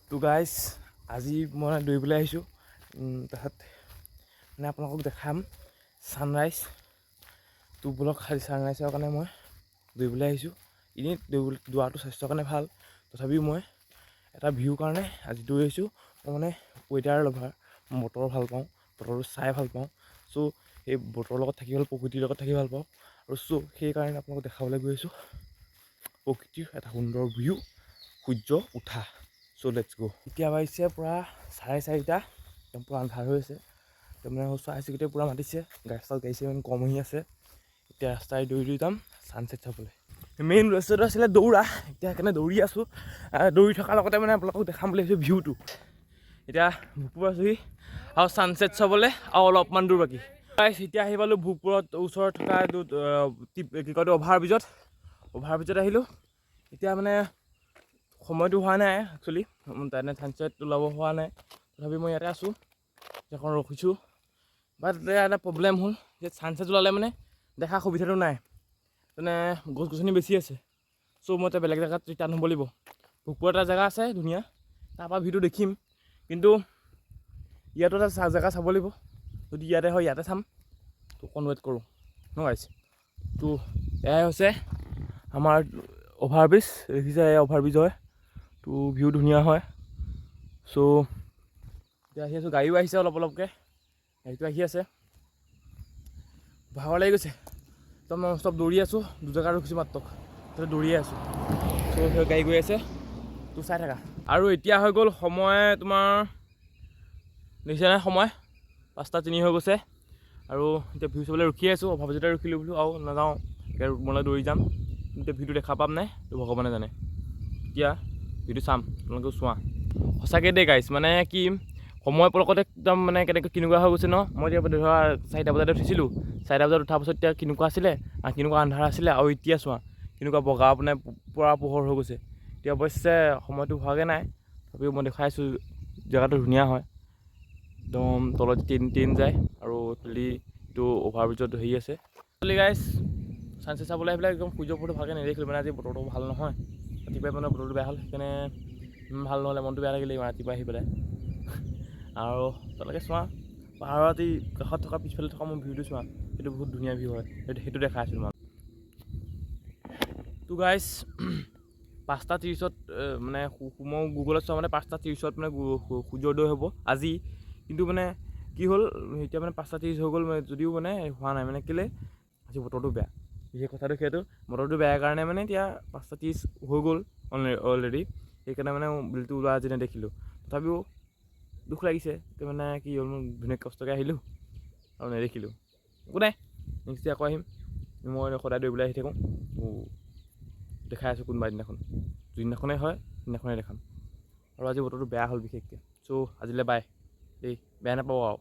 তো গাইজ, আজি মই দৌৰিবলৈ আহিছোঁ। তাৰপিছত মানে আপোনালোকক দেখাম ছানৰাইজ। তো ব'লক, আজি ছানৰাইজৰ কাৰণে মই দৌৰিবলৈ আহিছোঁ। এনেই দৌৰিবলৈ দৌৰাটো স্বাস্থ্যৰ কাৰণে ভাল, তথাপিও মই এটা ভিউৰ কাৰণে আজি দৌৰি আহিছোঁ। মই মানে ৱেডাৰ লাভাৰ, মই বতৰ ভাল পাওঁ, বতৰটো চাই ভাল পাওঁ। চ' সেই বতৰৰ লগত থাকি ভাল, প্ৰকৃতিৰ লগত থাকি ভাল পাওঁ। আৰু চ' সেইকাৰণে আপোনালোকক দেখাবলৈ গৈ আছোঁ প্ৰকৃতিৰ এটা সুন্দৰ ভিউ, সূৰ্য উঠা। চ' let's গ'। এতিয়া বাজিছে পূৰা 4:30, একদম পূৰা আন্ধাৰ হৈ আছে। একদম মানে চৰাই চিৰিকটিয়ে পূৰা মাতিছে, ৰাস্তাত গাড়ী চাড়ী ইমান কম আহি আছে। এতিয়া ৰাস্তাই দৌৰি দৌৰি যাম ছানছেট চাবলৈ। মেইন উদ্দেশ্যটো আছিলে দৌৰা, এতিয়া সেইকাৰণে দৌৰি আছোঁ। দৌৰি থকাৰ লগতে মানে আপোনালোকক দেখাম বুলি ভাবিছোঁ ভিউটো। এতিয়া ভোগপুৰ আছোহি আৰু ছানছেট চাবলৈ আৰু অলপমান দূৰ বাকী। গাইছ, এতিয়া আহি পালোঁ ভোগপুৰত ওচৰত থকা এইটো কি কয়, অভাৰ ব্ৰিজত। অভাৰ ব্ৰিজত আহিলোঁ। এতিয়া মানে সময়টো হোৱা নাই একচুৱেলি, তেনে ছানছেট ওলাব হোৱা নাই। তথাপি মই ইয়াতে আছোঁ, এখন ৰখিছোঁ। বাট এতিয়া এটা প্ৰব্লেম হ'ল যে ছানছেট ওলালে মানে দেখা সুবিধাটো নাই, মানে গছ গছনি বেছি আছে। চ' মই এতিয়া বেলেগ জেগাত ৰিটাৰ্ণ হ'ব লাগিব। ভোগপুৰত এটা জেগা আছে ধুনীয়া, তাৰপৰা ভিউটো দেখিম। কিন্তু ইয়াতো এটা জেগা চাব লাগিব। যদি ইয়াতে হয় ইয়াতে চাম। তো অকণ ৱেইট কৰোঁ ন গাইছ। তো এয়াই হৈছে আমাৰ অভাৰব্ৰিজ, দেখিছে? এয়া অভাৰব্ৰিজ হয়। তো ভিউ ধুনীয়া হয়। চ' এতিয়া আহি আছোঁ, গাড়ীও আহিছে অলপ অলপকৈ, গাড়ীটো আহি আছে। ভাগৰ লাগি গৈছে একদম, নন ষ্টপ দৌৰি আছোঁ। দুজেগা ৰখিছোঁ মাত্ৰ, তাতে দৌৰিয়ে আছোঁ। চ' সেই গাড়ী গৈ আছে, তো চাই থাকা। আৰু এতিয়া হৈ গ'ল সময় তোমাৰ, দেখিছেনে সময় 5:03 হৈ গৈছে। আৰু এতিয়া ভিউ চাবলৈ ৰখি আছোঁ, অভাৰব্ৰিজতে ৰখিলোঁ বোলো আৰু নাযাওঁ, এতিয়া ৰুমলৈ দৌৰি যাম। এতিয়া ভিউটো দেখা পাম নাই তো ভগৱানে জানে। এতিয়া ভিউটো চাম, তোমালোকেও চোৱা। সঁচাকৈ দেই গাইছ, মানে কি সময় পলকতে একদম মানে কেনেকৈ কেনেকুৱা হৈ গৈছে ন। মই এতিয়া ধৰা 4টা বজাতে উঠিছিলোঁ। 4টা বজাত উঠাৰ পাছত এতিয়া কেনেকুৱা আছিলে, কেনেকুৱা আন্ধাৰ আছিলে, আৰু এতিয়া চোৱা কেনেকুৱা বগা, মানে পূৰা পোহৰ হৈ গৈছে। এতিয়া অৱশ্যে সময়টো হোৱাগৈ নাই, তথাপিও মই দেখুৱাই আছোঁ। জেগাটো ধুনীয়া হয় একদম। তলত ট্ৰেইন ট্ৰেইন যায় আৰু এইফালেদি এইটো অভাৰব্ৰিজত হেৰি আছে। গাইছ, চানচেট চাবলৈ আহি পেলাই একদম সূৰ্য পোহৰটো ভালকৈ নেদেখিলোঁ। মানে আজি বতৰটো ভাল নহয়, ৰাতিপুৱাই মানে বতৰটো বেয়া হ'ল, সেইকাৰণে ভাল নহ'লে, মনটো বেয়া লাগিলে ইমান ৰাতিপুৱা আহি পেলাই। আৰু তোমালোকে চোৱা, পাহাৰত এই কাষত থকা, পিছফালে থকা মোৰ ভিউটো চোৱা। সেইটো বহুত ধুনীয়া ভিউ হয়, সেইটো দেখাই আছিলোঁ মই। তো গাইছ, 5:30ত মানে মই গুগলত চোৱা মানে 5:30ত মানে সূৰ্যোদয় হ'ব আজি। কিন্তু মানে কি হ'ল, এতিয়া মানে 5:30 হৈ গ'ল মানে যদিও মানে হোৱা নাই। মানে কেলৈ, আজি বতৰটো বেয়া। বিশেষ কথাটো সেইটো, বতৰটো বেয়া কাৰণে মানে এতিয়া 5:30 হৈ গ'ল অলৰেডি, সেইকাৰণে মানে বেলিটো ওলোৱা আজি নেদেখিলোঁ। তথাপিও দুখ লাগিছে। এতিয়া মানে কি হ'ল, মই ধুনীয়া কষ্টকৈ আহিলোঁ আৰু নেদেখিলোঁ। একো নাই, নেক্সট ডে আকৌ আহিম। মই সদায় দৌৰিবলৈ আহি থাকোঁ, দেখাই আছোঁ। কোনোবা দিনাখন, যোনদিনাখনেই হয় সেইদিনাখনেই দেখাম। আৰু আজি বতৰটো বেয়া হ'ল বিশেষকৈ। চ' আজিলৈ বাই দেই, বেয়া নাপাব আৰু।